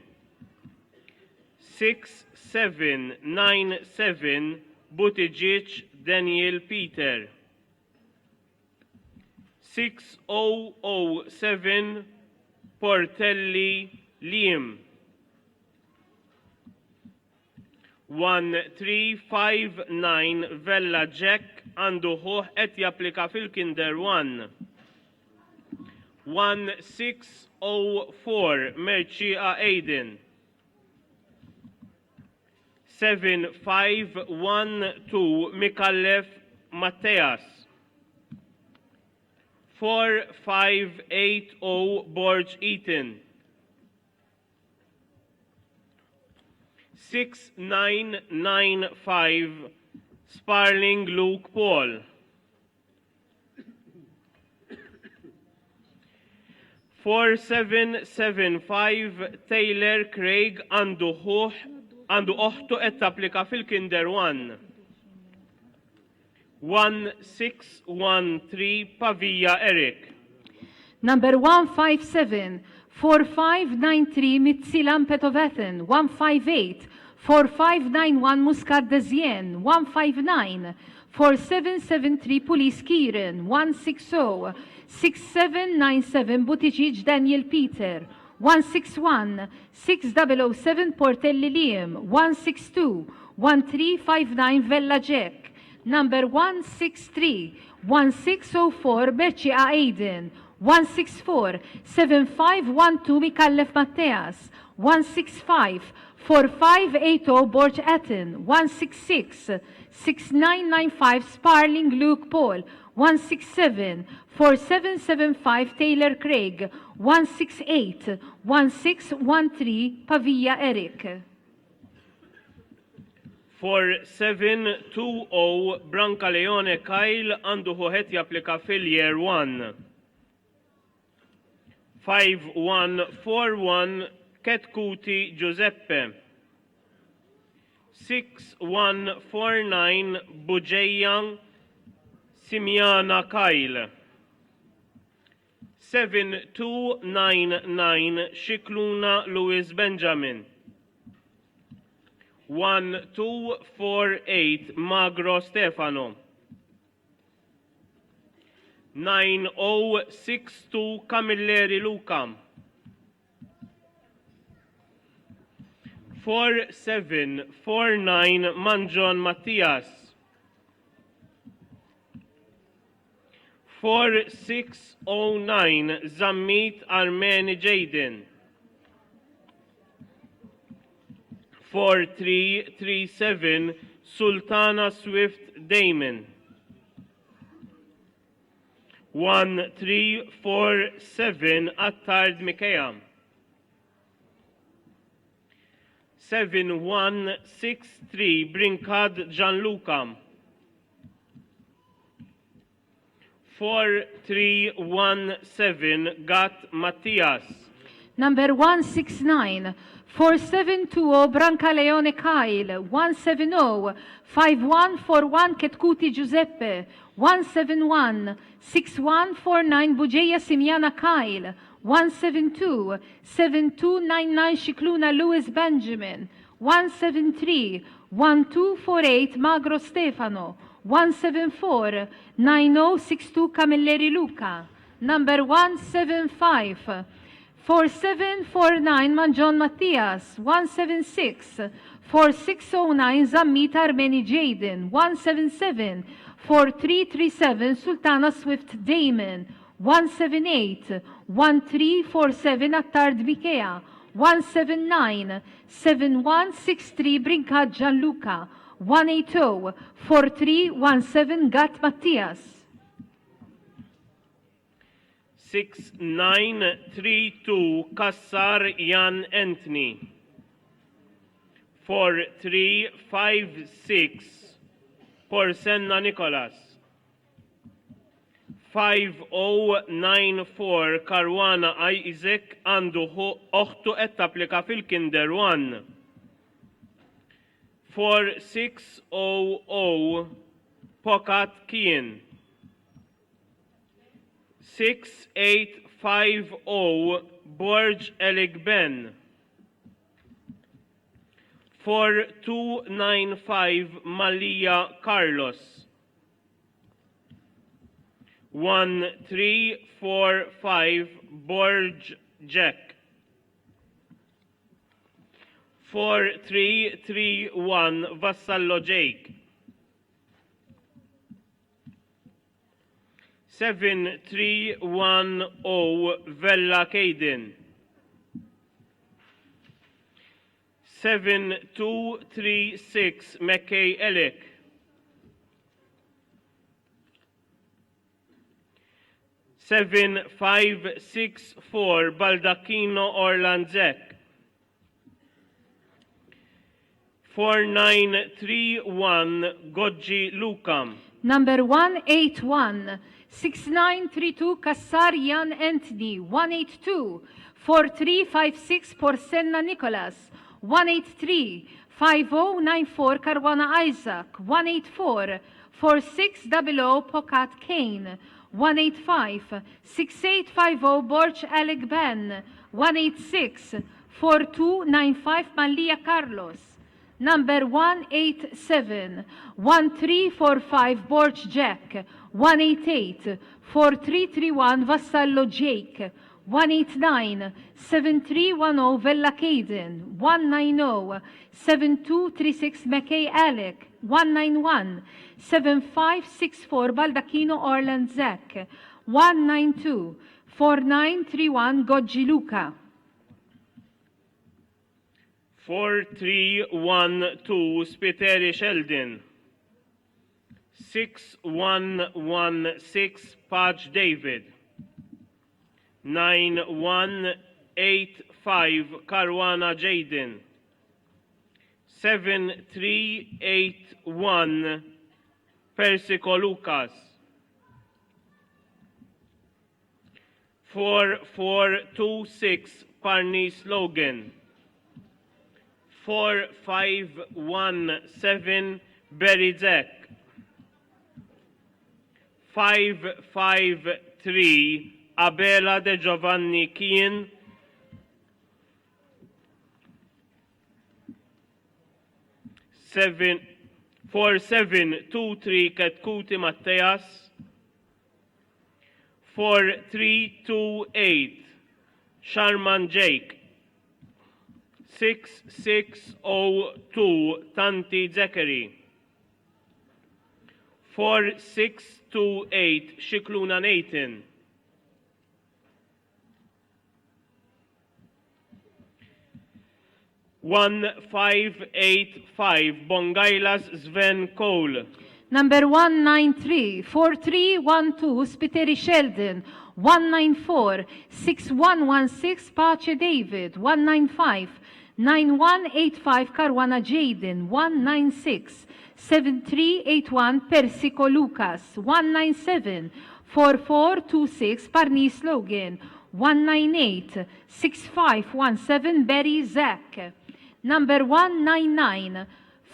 6797 Buttigieg Daniel Peter. 6007 Portelli Liam. 1359 Vella Jack għandu ħuh qed japplika fil-Kinder 1. 1604 Mercieca Aiden. 7512 Micallef Matteas. 4580 Borg Eaton. 6995 Sparling Luke Paul. 4775 Taylor Craig għandu ħuh għandu oħtu qed tapplika fil-Kinder 1. 1613 Pavia Eric. Number 157 4593 Mizzi Lampetovethen 158 4591 Muscat Dezien 159 4773 Pulis Kieran 160 6797 Buttigieg Daniel Peter 161 6007 Portelli Liam 162 1359 Vella Jack Number 163 1604 Berċieqa Aiden 164 7512 Micallef Matteas 165 4580 Borg Etten 166 6995 Sparling Luke Paul 167 4775 Taylor Craig 168 1613 Pavia Eric. 4720 Branca Leone Kyle għandu ħuh qed japplika fil-Year 1. 5141 Ketkuti Giuseppe. 6149 Bugeja Simiana Kyle. 7299 Scicluna Louis Benjamin. 1248 Magro Stefano. 9062 Camilleri Luca. 4749 Mangion Mattias. 4609 Zammit Armeni Jayden. 4337 Sultana Swift Damon. 1347 Attard Mikea. 7163 Brincad Gianluca. 4317 Gatt Mattias. Number 169 4720 Branca Leone Kyle 170 5141 Ketkuti Giuseppe 171 6149 Bugeja Simiana Kyle 172 7299 Scicluna Louis Benjamin 173 1248 Magro Stefano 174 9062 Camilleri Luca Number 175 4749 Mangion Mattias 176 4609 Zammit Armeni Jaden 177 4337 Sultana Swift Damon 178 1347 Attard Mikea 179 7163 Brincat Gianluca 180 4317 Gatt Mattias. 6932 Cassar Jan Anthony. 4356 Porsenna Nicholas. 5094 Caruana Isaac għandu oħtu qed tapplika fil-Kinder 1. 4600 Pokat Kien. 6850 Borg Elik Ben. 4295 Mallia Carlos. 1345 Borg Jack. 4331 Vassallo Jake. 7310 Vella Caden. 7236 McKay Alec. 7564 Baldacchino Orland Zek. 4931 Goggi Luca. Number 181, 6932 Cassar Jan Anthony, 182, 4356 Porsenna Nicholas, 183, 5094 Caruana Isaac, 184, 4600 Pokat Kane, 185, 6850 Borg Alec Ben, 186, 4295 Mallia Carlos. Number 187, 1345 Borg Jack, 188, 4331 Vassallo Jake, 189, 7310 Vella Caden, 190, 7236 McKay Alec, 191, 7564 Baldacchino Orland Zach, 192, 4931 Goggi Luca. 4312 Spiteri Sheldon. 6116 Patch David. 9185 Caruana Jaden. 7381 Persico Lucas. 4426 Parnis Logan. 4517 Barry Zack. 553 Abela De Giovanni Kien. 7 4723 Ketkuti Matteas. 4328 Sharman Jake. 6602 Tanti Zachary. 4628 Shikluna Nathan. 1585 Bongailas Sven Cole. Number 193, 4312 Spiteri Sheldon, 194, 6116 Pace David, 195, 9185 Caruana Jaden, 196, 7381 Persico Lucas, 197, 4426 Parnis Logan, 198, 6517 Barry Zack. Number 199,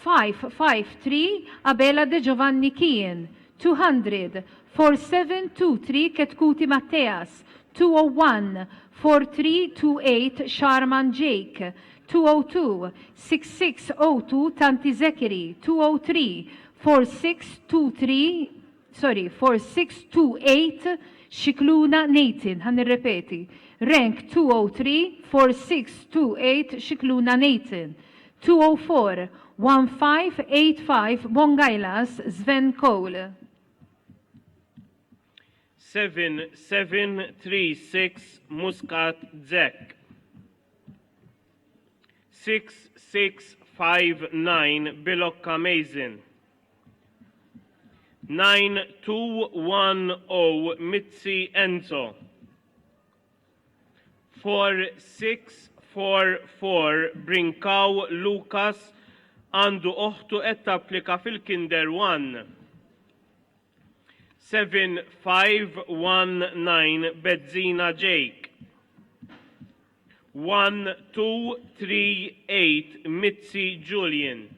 553 Abela De Giovanni Kien, 200, 4723 Ketkuti Matteas, 201, 4328 Sharman Jake, 202, 6602 Tanti Zekiri, 203, 4623, sorry, 4628 Shikluna Nathan, ħa nirrepeti, rank 203, 4628 Shikluna Nathan, 204, 1585 Bongailas Sven Cole. 7736 Muscat Zek. 6659 Bilocca Mason. 9210 Mizzi Enzo. 4644 Brinkaw Lucas għandu oħtu qed tapplika fil-Kinder 1. 7519 Bezzina Jake. 1238 Mizzi Julian.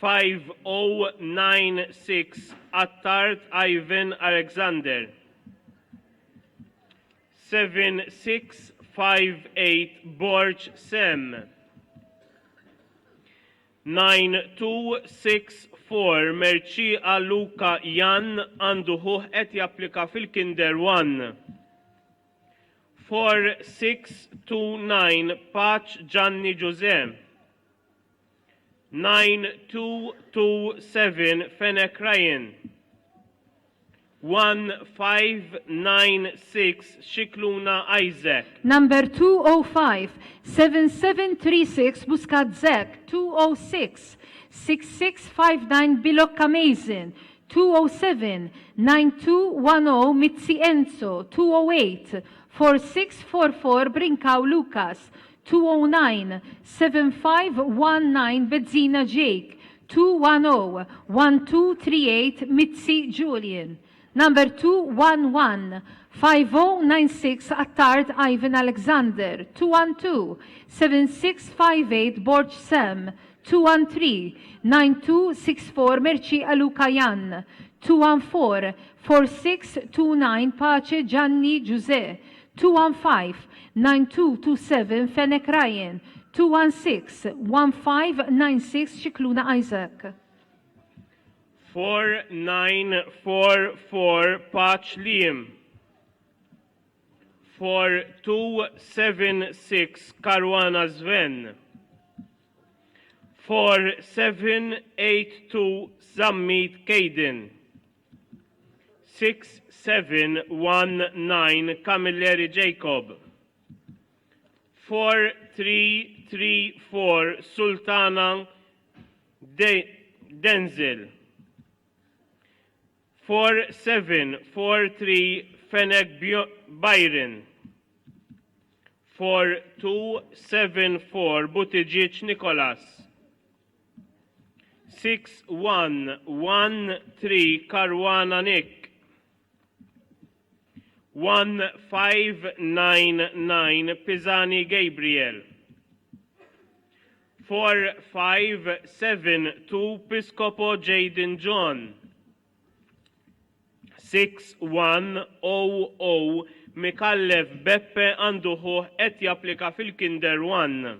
5096 Attard Ivan Alexander. 7658 Borg Sem. 9264 Mercieca Luca Jan għandu ħuh qed japplika fil-Kinder 1. 4629 Paċ Gianni Ġużè. 9227 Fenech Ryan. 1596 Scicluna Isaac. Number 205 7736 Muscat Zach 206 6659 Bilocca Mason 207 9210 Mizzi Enzo 208 4644 Brincau Lucas 209 7519 Bezzina Jake 210 1238 Mizzi Julian Number 211 5096 Attard Ivan Alexander 212 7658 Borg Sam 213 9264 Mercieca Luca Jan 214 4629 Pace Gianni Giuse 215 9227 Fenech Ryan 216 1596 Scicluna Isaac. 4944 Paċ Liam. 4276 Caruana Sven. 4782 Zammit Caden. 6719 Camilleri Jacob. 4334 Sultana Denzel. 4743 Fenech Byron. 4274 Buttigieg Nicholas. 6113 Caruana Nick. 1599 Pisani Gabriel. 4572 Piscopo Jaden John. 6100 Micallef Beppe għandu ħuh qed japplika fil-Kinder 1.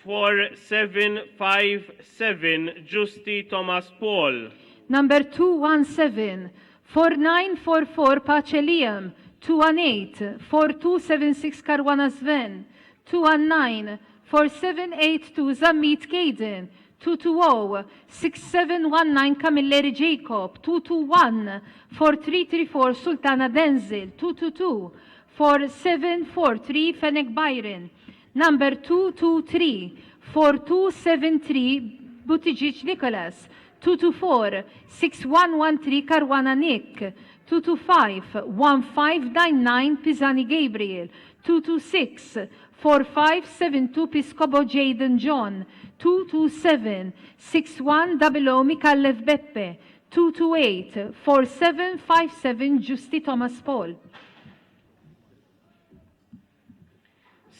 4757 Giusti Thomas Paul. Number 217 4944 Pace Liam 218 4276 Caruana Sven 219 4782 Zammit Caden 220 6719 Camilleri Jacob 221 4334 Sultana Denzel 222 4743 Fenech Byron Number 223 4273 Buttigieg Nicholas 224 6113 Caruana Nick 225 1599 Pisani Gabriel 226 4572 Piscopo Jaden John 227 6100 Micallef Beppe 228 4757 Giusti Thomas Paul.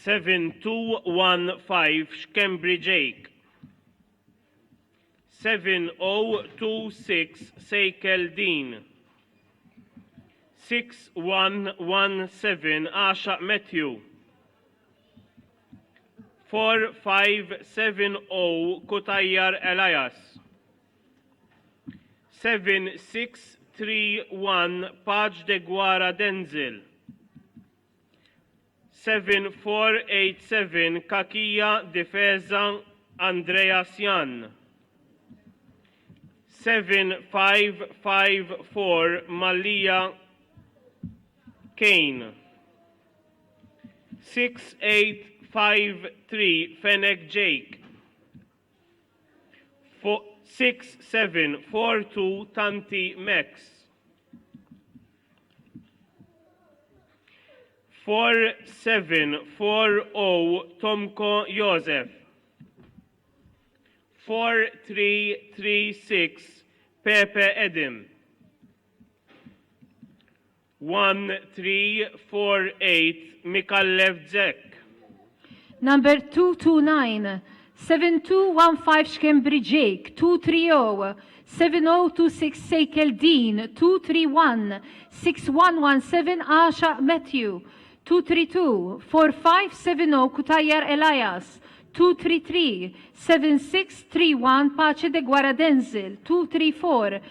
7215 Schembri Jake. 7026 Sejkel Dean. 6117 Għaxaq Matthew. 4570 Cutajar Elias. 7631 Pace Deguara Denzil. 7487 Cachia Difesa Andreas Jan. 7554 Mallia Kane. 6853 Fenech Jake. 6742 Tanti Max. 4740 Tomko Josef. 4336 Pepe Edim. 1348 Micallef Zek. Number 229 7215 Schembri Jake 230 7026 Sejkel Dean 231 6117 Għaxaq Matthew 232 4570 Cutajar Elias 233 7631 Pace Deguara Denzil 234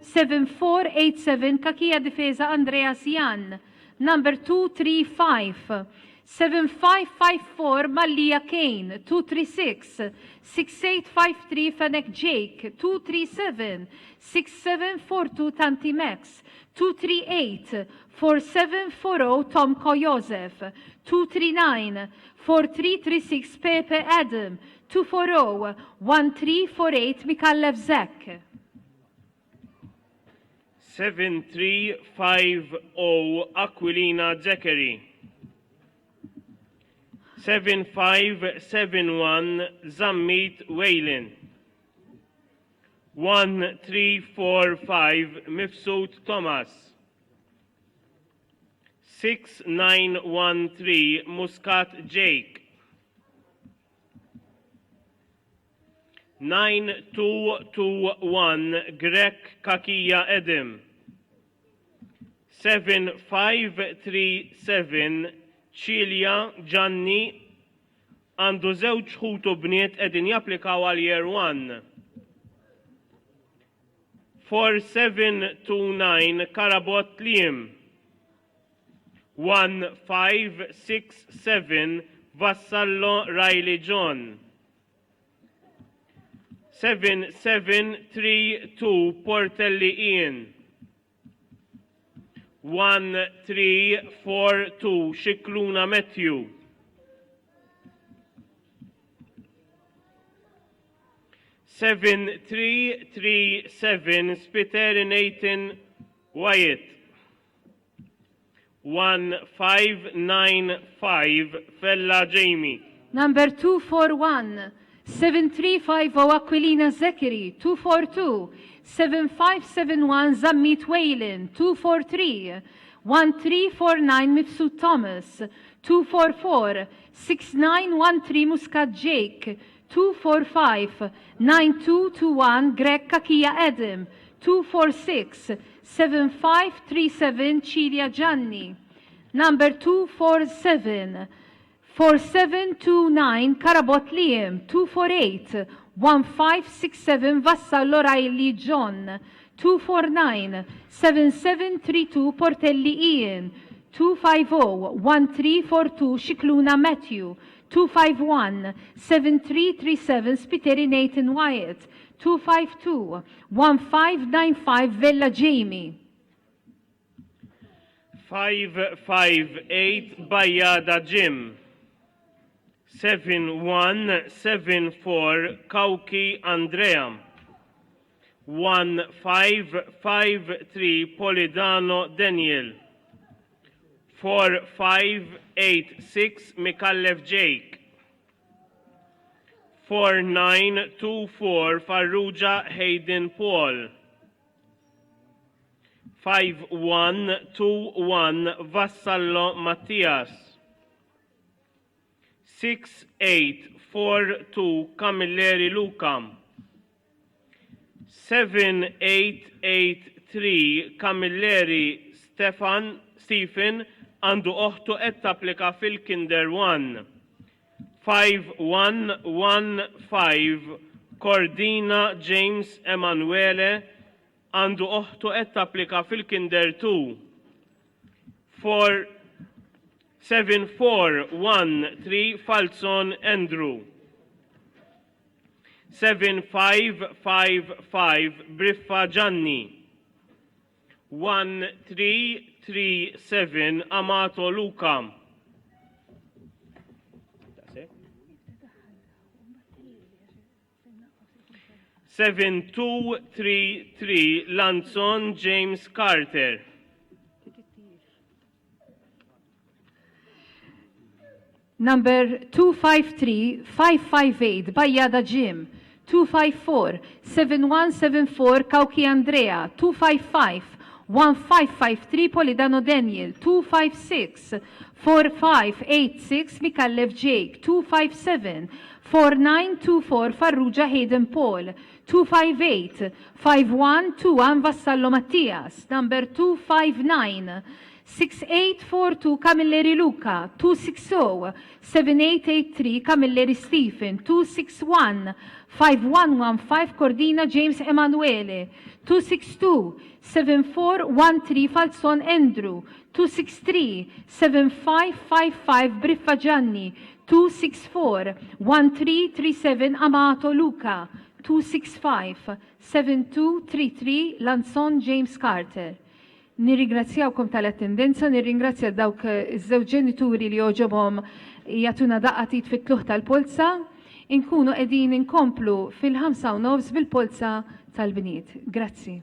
7487 Cachia Difesa Andreas Jan Number 235 7554 Mallia Kane 236 6853 Fenech Jake 237 6742 Tanti Max 238 4740 Tomko Josef 239 4336 Pepe Adam 240 1348 Micallef Zach. 7350 Aquilina Zachary 7571 Zammit Waylin 1345 Mifsud Thomas 6913 Muscat Jake 9221 Grech Cachia Edim 7537 Cilia Gianni għandu żewġ ħutu bniet qegħdin japplikaw għal Year 1. 4729 Carabott Liam 1567 Vassallo Riley John 7732 Portelli Ian 1342 Scicluna Matthew 7337 Spiteri Nathan Wyatt 1595 Fella Jamie. Number 241 7350 Aquilina Zachary 242 7571 Zammit Waylin 243 1349 Mifsud Thomas 244 6913 Muscat Jake 245 9221 Grech Cachia Adam 246 7537 Cilia Gianni Number 247 4729 Carabott Liam 248 1567 Vassallo Riley John 249 7732 Portelli Ian 250 1342 Scicluna Matthew 251 7337 Spiteri Nathan Wyatt 252 1595 Vella Jamie. 558 Bajada Jim 7174 Cauchi Andrea 1553 Polidano Daniel 4586 Micallef Jake 4924 Farrugia Hayden Paul 5121 Vassallo Mattias 6842 Camilleri Luca 7883 Camilleri Stefan Stephen għandu oħtu qed tapplika fil-Kinder 1. 5115 Cordina James Emanuele għandu oħtu qed tapplika fil-Kinder 2. 4 7413 Falzon Andrew 7555 Briffa Gianni 1337 Amato Luca 7233 Lanzon James Carter. Number 253558 Bajjada Jim, 254 7174 Cauchi Andrea, 255 1553 Polidano Daniel, 256 4586 Micallef Jake, 257 4924 Farrugia Hayden Paul, 258 5121 Vassallo Mattias, number 259 6842 Camilleri Luca, 260 7883 Camilleri Stephen, 261 5115 Cordina James Emanuele, 262 7413 Falzon Andrew, 263 7555 Briffa Gianni, 264 1337 Amato Luca, 265 7233 Lanzon James Carter. Nirringrazzjawkom tal-attendenza, nirringrazzja dawk iż-żewġ ġenituri li għoġobhom jagħtuna daqqa t'id fit-tlugħ tal-polza. Inkunu qegħdin inkomplu fil-5:30 bil-polza tal-bniet. Grazzi.